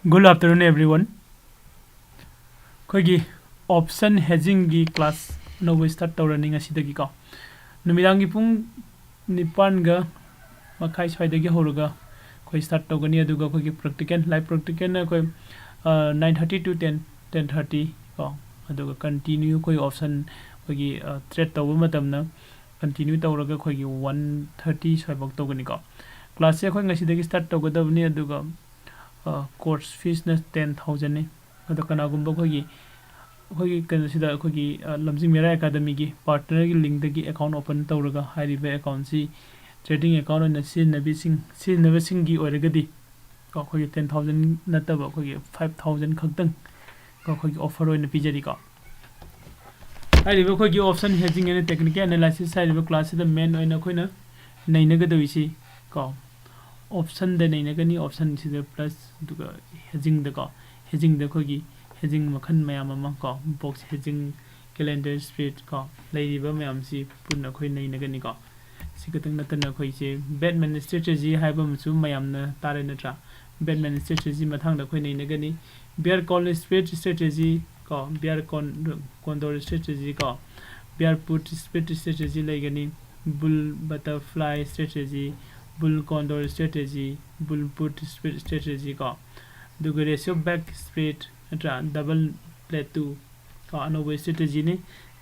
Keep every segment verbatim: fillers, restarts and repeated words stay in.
Good afternoon, everyone. ꯑꯩꯈꯣꯏꯒꯤ option hedgingꯒꯤ class ꯑꯅꯧꯕ start ꯇꯧꯔꯅꯤ ꯉꯁꯤꯗꯒꯤꯀꯣ꯫ ꯅꯨꯃꯤꯗꯥꯡꯒꯤ ꯄꯨꯡ ꯅꯤꯄꯥꯟꯒ ꯃꯈꯥꯏ ꯁ꯭ꯋꯥꯏꯗꯒꯤ ꯍꯧꯔꯒ ꯑꯩꯈꯣꯏ start ꯇꯧꯒꯅꯤ꯫ ꯑꯗꯨꯒ ꯑꯩꯈꯣꯏꯒꯤ practical, live practicalꯅ ꯑꯩꯈꯣꯏ, ꯑ, nine thirty to ten, ten thirty ꯀꯣ꯫ ꯑꯗꯨꯒ continue ꯑꯩꯈꯣꯏ option ꯑꯩꯈꯣꯏꯒꯤ, ꯑ, trade ꯇꯧꯕ ꯃꯇꯝꯗ continue ꯇꯧꯔꯒ ꯑꯩꯈꯣꯏꯒꯤ one thirty ꯁ꯭ꯋꯥꯏꯐꯥꯎ ꯇꯧꯒꯅꯤꯀꯣ꯫ Classꯁꯦ ꯑꯩꯈꯣꯏ ꯉꯁꯤꯗꯒꯤ start ꯇꯧꯒꯗꯕꯅꯤ꯫ ꯑꯗꯨꯒ, ꯑ, course feesꯅ ten thousandꯅꯤ꯫ ꯑꯗꯣ ꯀꯅꯥꯒꯨꯝꯕ ꯑꯩꯈꯣꯏꯒꯤ, ꯑꯩꯈꯣꯏꯒꯤ ꯀꯩꯅꯣꯁꯤꯗ ꯑꯩꯈꯣꯏꯒꯤ, ꯑ, ꯂꯝꯖꯤꯡ ꯃꯤꯔꯥ academyꯒꯤ partnerꯒꯤ linkꯇꯒꯤ account open ꯇꯧꯔꯒ ꯍꯥꯏꯔꯤꯕ accountꯁꯤ trading account ꯑꯣꯏꯅ ꯁꯤꯖꯤꯟꯅꯕꯤꯁꯤꯡ-, ꯁꯤꯖꯤꯟꯅꯕꯁꯤꯡꯒꯤ ꯑꯣꯏꯔꯒꯗꯤ ꯀꯣ, ꯑꯩꯈꯣꯏꯒꯤ ten thousand ꯅꯠꯇꯕ ꯑꯩꯈꯣꯏꯒꯤ five thousand ꯈꯛꯇꯪ ꯀꯣ, ꯑꯩꯈꯣꯏꯒꯤ offer ꯑꯣꯏꯅ ꯄꯤꯖꯔꯤꯀꯣ꯫ ꯍꯥꯏꯔꯤꯕ ꯑꯩꯈꯣꯏꯒꯤ option hedging and technical analysis ꯍꯥꯏꯔꯤꯕ classꯁꯤꯗ main ꯑꯣꯏꯅ ꯑꯩꯈꯣꯏꯅ ꯅꯩꯅꯒꯗꯧꯔꯤꯁꯤ ꯀꯣ, optionꯗ ꯅꯩꯅꯒꯅꯤ, optionꯁꯤꯗ plus ꯑꯗꯨꯒ hedgingꯗ ꯀꯣ, hedgingꯗ ꯑꯩꯈꯣꯏꯒꯤ hedging ꯃꯈꯜ ꯃꯌꯥꯝ ꯑꯃ ꯀꯣ, box hedging, calendar spread ꯀꯣ, ꯂꯩꯔꯤꯕ ꯃꯌꯥꯝꯁꯤ ꯄꯨꯟꯅ ꯑꯩꯈꯣꯏ ꯅꯩꯅꯒꯅꯤꯀꯣ꯫ ꯁꯤ ꯈꯛꯇꯪ ꯅꯠꯇꯅ ꯑꯩꯈꯣꯏꯁꯦ Batman strategy ꯍꯥꯏꯕ ꯑꯃꯁꯨ ꯃꯌꯥꯝꯅ ꯇꯥꯔꯦ ꯅꯠꯇ꯭ꯔꯥ? Batman strategy ꯃꯇꯥꯡꯗ ꯑꯩꯈꯣꯏ ꯅꯩꯅꯒꯅꯤ꯫ Bear cone spread strategy ꯀꯣ, bear cone, condor strategy ꯀꯣ, bear put spread strategy ꯂꯩꯒꯅꯤ꯫ Bull butterfly strategy, bull condor strategy, bull put spread strategy ꯀꯣ, ꯑꯗꯨꯒ ratio back spread ꯅꯠꯇ꯭ꯔꯥ, double plateau ꯀꯣ, ꯑꯅꯧꯕ strategyꯅꯤ꯫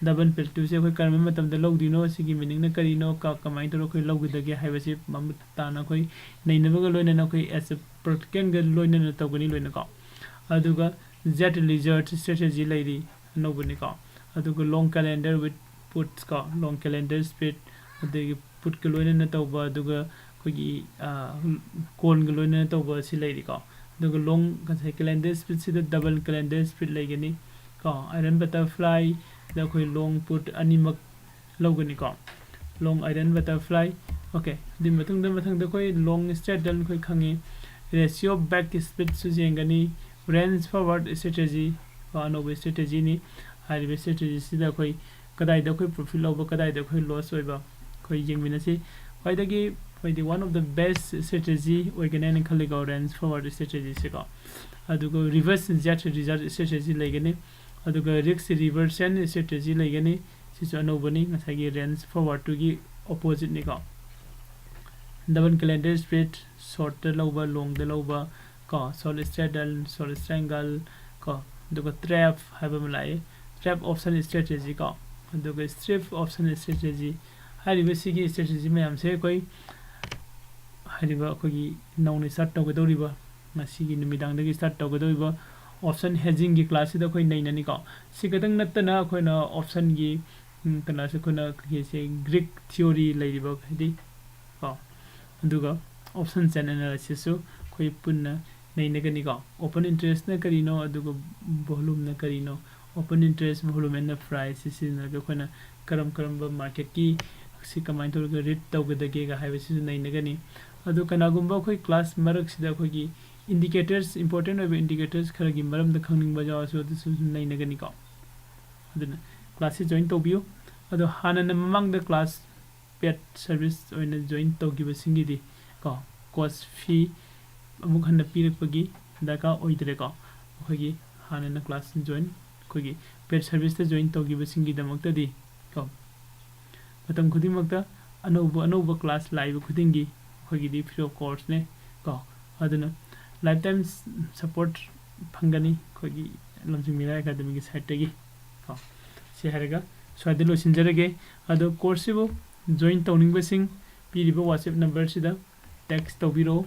Double plateauꯁꯦ ꯑꯩꯈꯣꯏ ꯀꯔꯝꯕ ꯃꯇꯝꯗ ꯂꯧꯗꯣꯏꯅꯣ, ꯁꯤꯒꯤ meaningꯅ ꯀꯔꯤꯅꯣ, ꯀ-, ꯀꯃꯥꯏꯅ ꯇꯧꯔꯒ ꯑꯩꯈꯣꯏ ꯂꯧꯒꯗꯒꯦ ꯍꯥꯏꯕꯁꯤ ꯃꯃꯨꯠ ꯇꯥꯅ ꯑꯩꯈꯣꯏ ꯅꯩꯅꯕꯒ ꯂꯣꯏꯅꯅ ꯑꯩꯈꯣꯏ as a practicalꯒ ꯂꯣꯏꯅꯅ ꯇꯧꯒꯅꯤ ꯂꯣꯏꯅꯀꯣ꯫ ꯑꯗꯨꯒ Z lizard strategy ꯂꯩꯔꯤ, ꯑꯅꯧꯕꯅꯤꯀꯣ꯫ ꯑꯗꯨꯒ long calendar with puts ꯀꯣ, long calendar spread, ꯑꯗꯒꯤ putꯀ ꯂꯣꯏꯅꯅ ꯇꯧꯕ, ꯑꯗꯨꯒ ꯑꯩꯈꯣꯏꯒꯤ, ꯑ, coneꯒ ꯂꯣꯏꯅꯅ ꯇꯧꯕ ꯑꯁꯤ ꯂꯩꯔꯤꯀꯣ꯫ ꯑꯗꯨꯒ long, ꯉꯁꯥꯏ calendar spreadꯁꯤꯗ double calendar spread ꯂꯩꯒꯅꯤ ꯀꯣ꯫ Iron butterflyꯗ ꯑꯩꯈꯣꯏ long put ꯑꯅꯤꯃꯛ ꯂꯧꯒꯅꯤꯀꯣ꯫ Long iron butterfly, okay꯫ ꯑꯗꯨꯒꯤ ꯃꯇꯨꯡꯗ, ꯃꯊꯪꯗ ꯑꯩꯈꯣꯏ long straightꯗ ꯑꯩꯈꯣꯏ ꯈꯪꯉꯤ, ratio back spreadꯁꯨ ꯌꯦꯡꯒꯅꯤ, range forward strategy ꯀꯣ, ꯑꯅꯧꯕ strategyꯅꯤ꯫ ꯍꯥꯏꯔꯤꯕ strategyꯁꯤꯗ ꯑꯩꯈꯣꯏ ꯀꯗꯥꯏꯗ ꯑꯩꯈꯣꯏ profit ꯂꯧꯕ, ꯀꯗꯥꯏꯗ ꯑꯩꯈꯣꯏ loss ꯑꯣꯏꯕ, ꯑꯩꯈꯣꯏ ꯌꯦꯡꯃꯤꯟꯅꯁꯤ꯫ ꯈ꯭ꯋꯥꯏꯗꯒꯤ ꯑꯩꯈꯣꯏꯗꯤ one of the best strategy ꯑꯣꯏꯒꯅꯤ ꯍꯥꯏꯅ ꯈꯜꯂꯤꯀꯣ, range forward strategy ꯁꯦꯀꯣ꯫ ꯑꯗꯨꯒ reverse inject result strategy ꯂꯩꯒꯅꯤ, ꯑꯗꯨꯒ risk reversion strategy ꯂꯩꯒꯅꯤ꯫ ꯁꯤꯁꯨ ꯑꯅꯧꯕꯅꯤ, ꯉꯁꯥꯏꯒꯤ range forward ꯇꯨꯒꯤ opposite ꯅꯤꯀꯣ꯫ Double candle spread, short ꯇ ꯂꯧꯕ, long ꯗ ꯂꯧꯕ ꯀꯣ, short straddle, short triangle ꯀꯣ, ꯑꯗꯨꯒ trap ꯍꯥꯏꯕ ꯑꯃ ꯂꯥꯛꯏ, trap option strategy ꯀꯣ, ꯑꯗꯨꯒ strip option strategy꯫ ꯍꯥꯏꯔꯤꯕ ꯁꯤꯒꯤ strategy ꯃꯌꯥꯝꯁꯦ ꯑꯩꯈꯣꯏ ꯍꯥꯏꯔꯤꯕ ꯑꯩꯈꯣꯏꯒꯤ ꯅꯧꯅ start ꯇꯧꯒꯗꯧꯔꯤꯕ, ꯉꯁꯤꯒꯤ ꯅꯨꯃꯤꯗꯥꯡꯗꯒꯤ start ꯇꯧꯒꯗꯧꯔꯤꯕ option hedging ꯒꯤ class ꯁꯤꯗ ꯑꯩꯈꯣꯏ ꯅꯩꯅꯅꯤꯀꯣ꯫ ꯁꯤ ꯈꯛꯇꯪ ꯅꯠꯇꯅ ꯑꯩꯈꯣꯏꯅ option ꯒꯤ, ꯎꯝ, ꯀꯩꯅꯣꯁꯦ ꯑꯩꯈꯣꯏꯅ ꯀꯩꯁꯦ Greek theory ꯂꯩꯔꯤꯕ ꯍꯥꯏꯗꯤ ꯀꯣ, ꯑꯗꯨꯒ option chain analysis ꯁꯨ ꯑꯩꯈꯣꯏ ꯄꯨꯟꯅ ꯅꯩꯅꯒꯅꯤꯀꯣ꯫ Open interest ꯅ ꯀꯔꯤꯅꯣ, ꯑꯗꯨꯒ volume ꯅ ꯀꯔꯤꯅꯣ, open interest, volume and price ꯁꯤ ꯁꯤꯖꯤꯟꯅꯔꯒ ꯑꯩꯈꯣꯏꯅ ꯀꯔꯝ ꯀꯔꯝꯕ market ꯀꯤ ꯁꯤ ꯀꯃꯥꯏꯅ ꯇꯧꯔꯒ read ꯇꯧꯒꯗꯒꯦꯒ ꯍꯥꯏꯕꯁꯤꯁꯨ ꯅꯩꯅꯒꯅꯤ꯫ ꯑꯗꯨ ꯀꯅꯥꯒꯨꯝꯕ ꯑꯩꯈꯣꯏ class ꯃꯔꯛꯁꯤꯗ ꯑꯩꯈꯣꯏꯒꯤ indicators, important ꯑꯣꯏꯕ indicators ꯈꯔꯒꯤ ꯃꯔꯝꯗ ꯈꯪꯅꯤꯡꯕ ꯌꯥꯎꯔꯁꯨ ꯑꯗꯨꯁꯨ ꯅꯩꯅꯒꯅꯤꯀꯣ꯫ ꯑꯗꯨꯅ class ꯁꯤ join ꯇꯧꯕꯤꯌꯨ꯫ ꯑꯗꯣ ꯍꯥꯟꯅꯅ ꯃꯃꯥꯡꯗ class paid service ꯑꯣꯏꯅ join ꯇꯧꯈꯤꯕꯁꯤꯡꯒꯤꯗꯤ ꯀꯣ, course fee ꯑꯃꯨꯛ ꯍꯟꯅ ꯄꯤꯔꯛꯄꯒꯤ ꯗꯔꯀꯥꯔ ꯑꯣꯏꯗ꯭ꯔꯦꯀꯣ꯫ ꯑꯩꯈꯣꯏꯒꯤ ꯍꯥꯟꯅꯅ class join, ꯑꯩꯈꯣꯏꯒꯤ paid service ꯇ join ꯇꯧꯈꯤꯕꯁꯤꯡꯒꯤꯗꯃꯛꯇꯗꯤ ꯀꯣ, ꯃꯇꯝ ꯈꯨꯗꯤꯡꯃꯛꯇ ꯑꯅꯧꯕ ꯑꯅꯧꯕ class ꯂꯥꯛꯏꯕ ꯈꯨꯗꯤꯡꯒꯤ ꯑꯩꯈꯣꯏꯒꯤꯗꯤ free of cost ꯅꯦ ꯀꯣ꯫ ꯑꯗꯨꯅ lifetime support ꯐꯪꯒꯅꯤ ꯑꯩꯈꯣꯏꯒꯤ ꯂꯝꯖꯤꯡ ꯃꯤꯔꯥ academy ꯒꯤ side ꯇꯒꯤ ꯀꯣ꯫ ꯁꯤ ꯍꯥꯏꯔꯒ ꯁ꯭ꯋꯥꯏꯗ ꯂꯣꯏꯁꯤꯟꯖꯔꯒꯦ꯫ ꯑꯗꯣ course ꯁꯤꯕꯨ join ꯇꯧꯅꯤꯡꯕꯁꯤꯡ ꯄꯤꯔꯤꯕ WhatsApp number ꯁꯤꯗ text ꯇꯧꯕꯤꯔꯛꯎ꯫